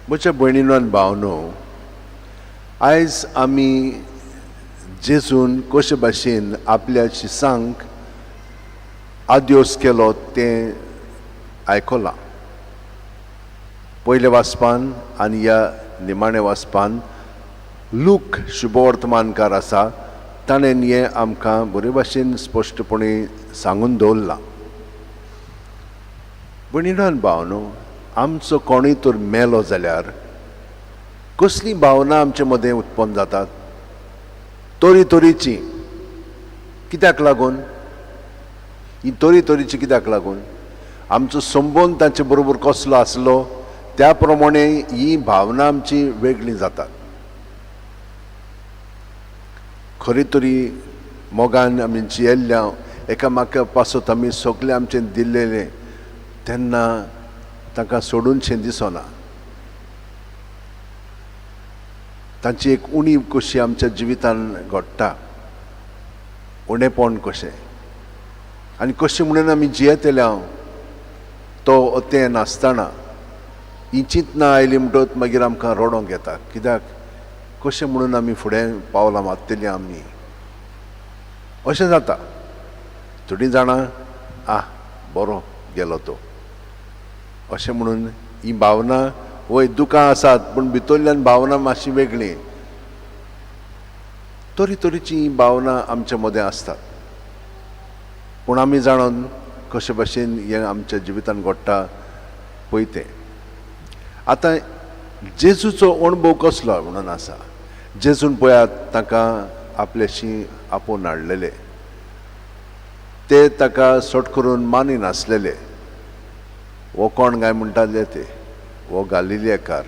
म्हज्या भयणीनो आनी भावनो, आयज आमी जेजून कशे भाशेन आपल्या शिसांक आद्योस केलो तें आयकलां. पयल्या वाचपान आनी ह्या निमाण्या वाचपान लूक शुभवर्तमानकार आसा, ताणें हें आमकां बरे भाशेन स्पश्टपणी सांगून दवरलां. भयणीनो आनी भावनो, आमचो कोणूय तर मेलो जाल्यार कसली भावना आमचे मदें उत्पन्न जातात? तरी तरेची. कित्याक लागून ही तरी तरेची? कित्याक लागून? आमचो संबंद तांचे बरोबर कसलो आसलो त्या प्रमाणे ही भावना आमची वेगळी जातात. खरी तरी मोगान आमी जियेल्ल्या, एकामेका पासत आमी सगळें आमचें दिल्लेलें, तेन्ना तांकां सोडूनशें दिसना. तांची एक उणीव कशी आमच्या जिवितान घडटा, उणेपण कशें आनी कशें म्हणून आमी जियेतले. हांव तो तें नासतना ही चिंतना आयली म्हणटकच मागीर आमकां रडोंक येता. कित्याक कशें म्हणून आमी फुडें पावलां मारतलीं आमी, अशें जाता. थोडीं जाणां आह बरो गेलो तो अशें म्हणून ही भावना, वय दुकां आसात पूण भितरल्यान भावना मातशी वेगळी, तरी तरेची ही भावना आमच्या मदें आसतात. पूण आमी जाणून कशे भाशेन हें आमच्या जिवितान घडटा पळय तें. आतां जेजूचो अणभव कसलो म्हणून आसा. जेजून पळयात तांकां आपल्याशी आपोवन हाडलेले, ते ताका सट करून मानी नासलेले. हो कोण काय म्हणटाले ते, हो गालिलियाकार,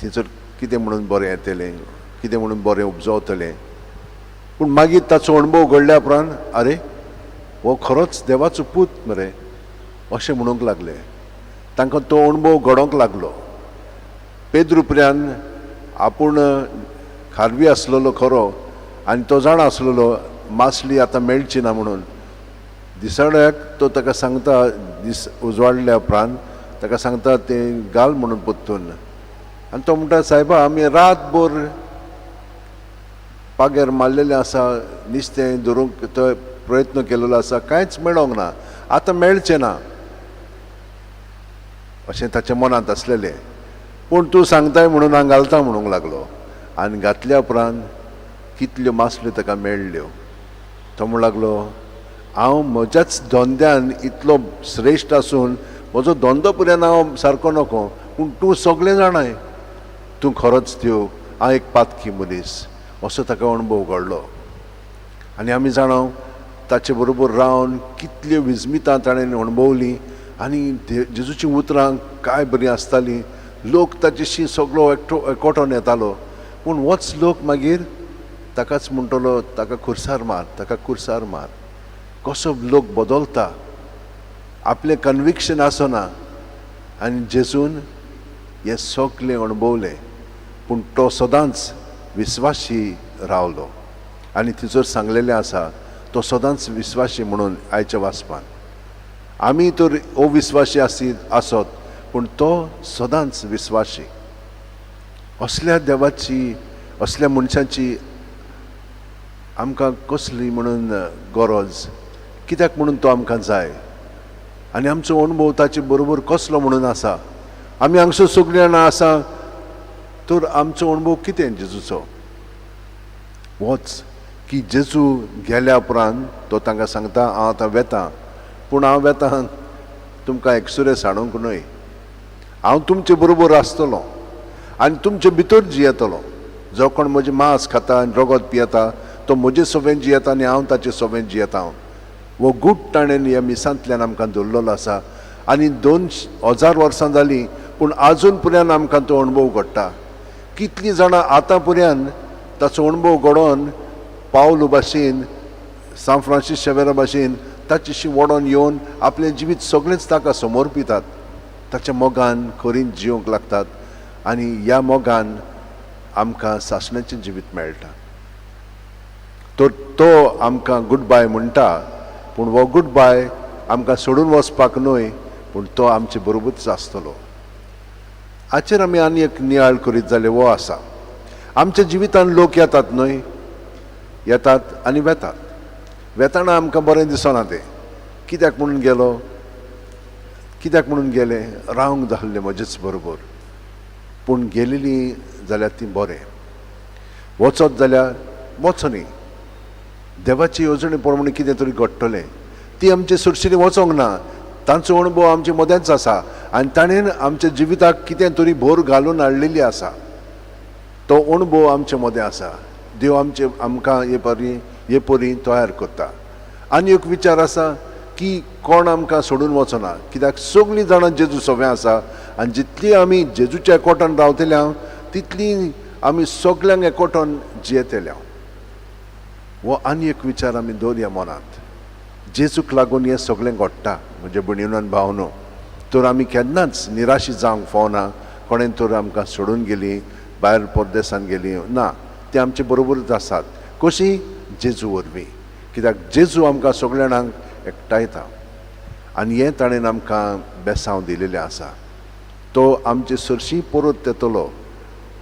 थंयसर कितें म्हणून बरें येतलें, कितें म्हणून बरें उपजवतलें. पूण मागीर ताचो अणभव घडल्या उपरांत आरे हो खरोच देवाचो पूत मरे अशें म्हणूंक लागले. तांकां तो अणभव घडोवंक लागलो. पेद्रू प्रियान आपूण खारवी आसलेलो खरो आनी तो जाणा आसलेलो मासली आतां मेळची ना म्हणून. दिसाळ्याक तो ताका सांगता, दीस उजवाडल्या उपरांत ताका सांगता तें घाल म्हणून परतून. आनी तो म्हणटा सायबा आमी रातभर पाग्यार मारलेलें आसा, नुस्तें धरूंक तो प्रयत्न केलेलो आसा, कांयच मेळोंक ना, आतां मेळचें ना अशें ताच्या मनांत आसलेलें. पूण तूं सांगताय म्हणून हांव घालता म्हणूंक लागलो. आनी घातल्या उपरांत कितल्यो मासल्यो ताका मेळ्ळ्यो. तो म्हणूंक लागलो हांव म्हज्याच धंद्यान इतलो श्रेश्ठ आसून म्हजो धंदो पर्यंत हांव सारको नको, पूण तूं सगळें जाणाय, तूं खरोच देव, हांव एक पातकी मनीस, असो ताका अणभव घडलो. आनी आमी जाणा ताचे बरोबर रावन कितल्यो विजमितां ताणें अणभवलीं आनी जेजूचीं उतरां काय बरीं आसतालीं. लोक ताचेशी सगळो एकटो एकवटोन येतालो, पूण होच लोक मागीर ताकाच म्हणटलो ताका खुर्सार मार, ताका खुर्सार मार. कसो लोक बदलता, आपलें कन्विक्शन आसना. आनी जेजून हें सगळें अणभवलें, पूण तो सदांच विस्वाशी रावलो. आनी थंयसर सांगलेलें आसा तो सदांच विस्वाशी म्हणून. आयच्या वाचपान आमी तर अविस्वाशी आसत, पूण तो सदांच विस्वाशी. असल्या देवाची, असल्या मनशाची आमकां कसली म्हणून गरज, कित्याक म्हणून तो आमकां जाय? आनी आमचो अणभव ताचे बरोबर कसलो म्हणून आसा? आमी हांगसर सगळीं जाणां आसा तर आमचो अणभव कितें जेजूचो? होच की जेजू गेल्या उपरांत तो तांकां सांगता हांव आतां वेतां, पूण हांव वेतां तुमकां एकसुरें साणूंक न्हय, हांव तुमचे बरोबर आसतलो आनी तुमचे भितर जियेतलो. जो कोण म्हजें मांस खाता आनी रगत पियेता तो म्हजे सोबेन जियेता आनी हांव ताचे सोबेन जियेता. हो गूट ताणें ह्या मिसांतल्यान आमकां दवरलेलो आसा. आनी 2000 वर्सां जालीं पूण आजून पर्यंत आमकां तो अणभव घडटा. कितलीं जाणां आतां पर्यंत ताचो अणभव घडोवन पावलू भाशेन, सांत फ्रांसीस शेवेरा भाशेन ताचेशी वडोन येवन आपलें जिवीत सगळेंच ताका समर्पितात, ताच्या मोगान खरीन जिवंक लागतात. आनी ह्या मोगान आमकां सासण्याचें जिवीत मेळटा. तर तो आमकां गुड बाय म्हणटा, पूण हो गुड बाय आमकां सोडून वचपाक न्हय, पूण तो आमचे बरोबरूच आसतलो. हाचेर आमी आनी एक नियाळ करीत जाल्यार हो आसा, आमच्या जिवितान लोक येतात न्हय, येतात आनी वेतात. वेताना आमकां बरें दिसना तें, कित्याक म्हणून गेलो, कित्याक म्हणून गेलें, रावंक जाल्लें म्हजेच बरोबर. पूण गेलेलीं जाल्यार तीं बरें, वचत जाल्यार वचनी. देवाची येवजणे प्रमाणे कितें तरी घडटलें. ती आमचे सुरसुरी वचोंक ना, तांचो अणभव आमचे मदेंच आसा आनी ताणें आमच्या जिविताक कितें तरी भर घालून हाडलेली आसा. तो अणभव आमचे मदें आसा. देव आमचे आमकां हे परी तयार करता. आनी एक विचार आसा की कोण आमकां सोडून वचना, कित्याक सगळीं जाणां जेजू सगळें आसा आनी जितली आमी जेजूच्या एकवटान रावतले हांव तितली आमी सगल्यांक एकवटान जियेतले हांव. हो आनी एक विचार आमी दवरया मनांत. जेजूक लागून हें सगळें घडटा म्हजे भयणीनो आनी भावनो. तर आमी केन्नाच निराशी जावंक फावना, कोणें तर आमकां सोडून गेली, भायर परदेसान गेली ना, ते आमचे बरोबरूच आसात. कशी? जेजू वरवीं. कित्याक जेजू आमकां सगळ्या जाणांक एकठांयता आनी हें ताणें आमकां बेसांव दिलेलें आसा. तो आमचे सरशी परत येतलो.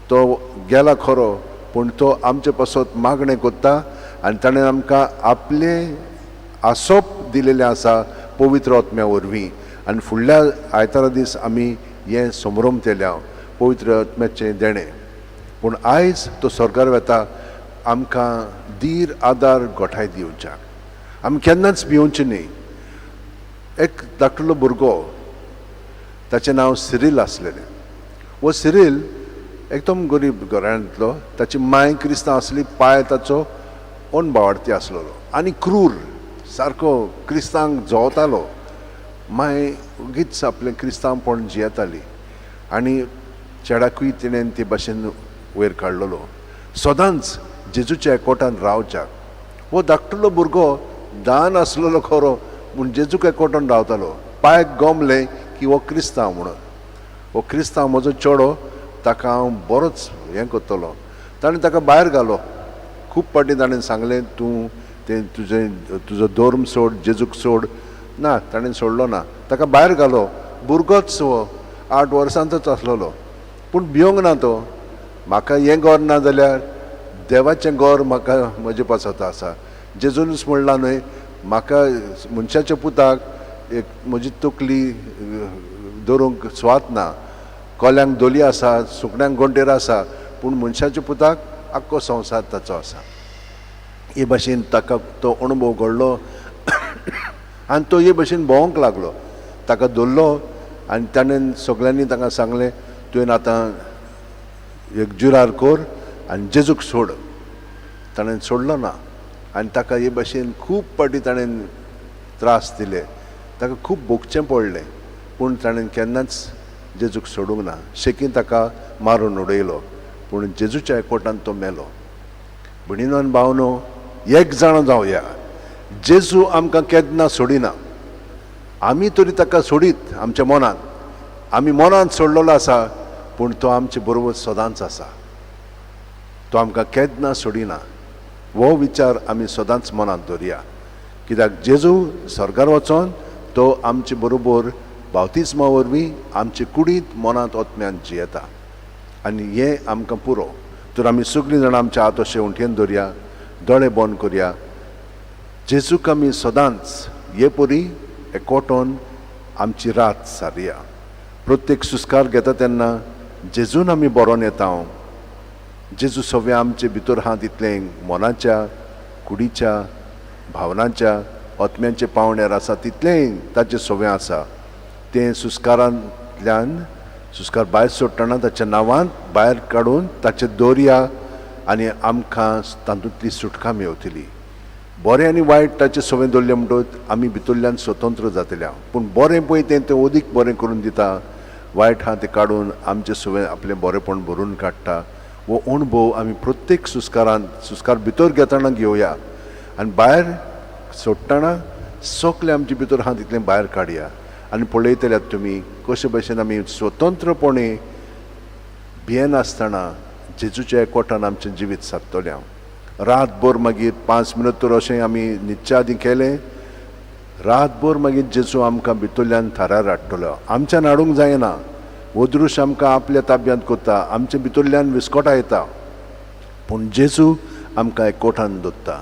तो गेला खरो, पूण तो आमचे पासत मागणें करता आनी ताणें आमकां आपलें आसप दिलेलें आसा पवित्र आत्म्या वरवीं. आनी फुडल्या आयतारा दीस आमी हें समरमतले हांव पवित्र आत्म्याचें देणें. पूण आयज तो स्वर्गार वता आमकां धीर आदार गोठाय दिवच्याक. आमी केन्नाच भिवचें न्ही. एक धाकटुलो भुरगो, ताचें नांव सिरील आसलेलें. हो सिरील एकदम गरीब घराण्यांतलो. ताची मांय क्रिस्तांव आसली, पाय ताचो अनभावार्थी आसलेलो आनी क्रूर, सारको क्रिस्तांक जोवतालो. मांय ओगीच आपलें क्रिस्तांवपण जियेताली आनी चेडाकूय तिणें ते भाशेन वयर काडलेलो. सदांच जेजूच्या एकवटान रावच्याक. हो धाकटुलो भुरगो दान आसलेलो खरो, पूण जेजूक एकवटान रावतालो. पायक गमलें की हो क्रिस्तांव म्हणून, हो क्रिस्तांव म्हजो चेडो, ताका हांव बरोच हें करतलो. ताणें ताका भायर घालो. खूब फावटी ताणें सांगलें, तूं तें तुजें तुजो धर्म सोड, जेजूक सोड. ना, ताणें सोडलो ना, ताका भायर घालो. भुरगोच हो, 8 वर्सांचोच आसलेलो, पूण भिवंक ना तो. म्हाका हें घर ना जाल्यार देवाचें घर म्हाका म्हजे पासत आसा. जेजूनच म्हणलां न्हय, म्हाका मनशाच्या पुताक एक म्हजी तकली दवरूंक सुवात ना. कोल्यांक दोली आसा, सुकण्यांक गोंटेर आसा, पूण मनशाच्या पुताक आख्खो संवसार ताचो आसा. हे भाशेन ताका तो अणभव घडलो आनी तो हे भाशेन भोंवंक लागलो. ताका धरलो आनी ताणें सगळ्यांनी ताका सांगलें, तुवें आतां एक जुरार कर आनी जेजूक सोड. ताणें सोडलो ना आनी ताका हे भाशेन खूब फावटी ताणें त्रास दिले, ताका खूब भोगचें पडलें, पूण ताणें केन्नाच जेजूक सोडूंक ना. शेकीं ताका मारून उडयलो, पूण जेजूच्या एकवटान तो मेलो. भयणीनो आनी भावनो, एक जाणां जावया, जेजू आमकां केन्ना सोडिना. आमी तरी ताका सोडीत आमच्या मनांत, आमी मनांत सोडलेलो आसा, पूण तो आमचे बरोबर सदांच आसा. तो आमकां केन्ना सोडिना. हो विचार आमी सदांच मनांत दवरया. कित्याक जेजू स्वर्गार वचोन तो आमचे बरोबर बावतिस्मा वरवीं आमचे कुडींत मनांत आत्म्यान जियेता आनी हें आमकां पुरो. तर आमी सगळीं जाणां आमच्या हात अशें उंटयेन दवरया, दोळे बंद करया. जेजूक आमी सदांच हे परी एकवटोन आमची रात सारया. प्रत्येक सुस्कार घेता तेन्ना जेजून आमी बरोवन येता. जेजू सगळें आमचे भितर आहा तितलें मनाच्या, कुडीच्या, भावनांच्या, आत्म्यांच्या पावण्यार आसा तितलेंय ताचें सगळें आसा. तें सुस्कारांतल्यान सुस्कार भायर सोडटना ताच्या नांवान भायर काडून ताचे दवरया आनी आमकां तातूंतली सुटका मेवतली. बरें आनी वायट ताचें सगळें दवरलें म्हणटकच आमी भितरल्यान स्वतंत्र जातले. पूण बरें पळय तें तें अदीक बरें करून दिता, वायट आहा तें काडून आमचें सगळें आपलें बरेंपण भरून काडटा. हो अणभव आमी प्रत्येक सुस्कारान सुस्कार भितर घेतना घेवया आनी भायर सोडटना सगळें आमचे भितर आहा तितलें भायर काडया. आनी पळयतल्यात तुमी कशे भशेन आमी स्वतंत्रपणे भियेनासतना जेजूच्या एकवटान आमचें जिवीत सारतलें. हांव रातभर मागीर 5 मिनट तर अशें आमी न्हिदच्या आदीं केलें, रातभर मागीर जेजू आमकां भितरल्यान थारार हाडटलो. आमच्यान हाडूंक जायना, अदृश्ट आमकां आपल्या ताब्यांत करता, आमचे भितरल्यान विस्कोटा येता, पूण जेजू आमकां एकवटान दवरता.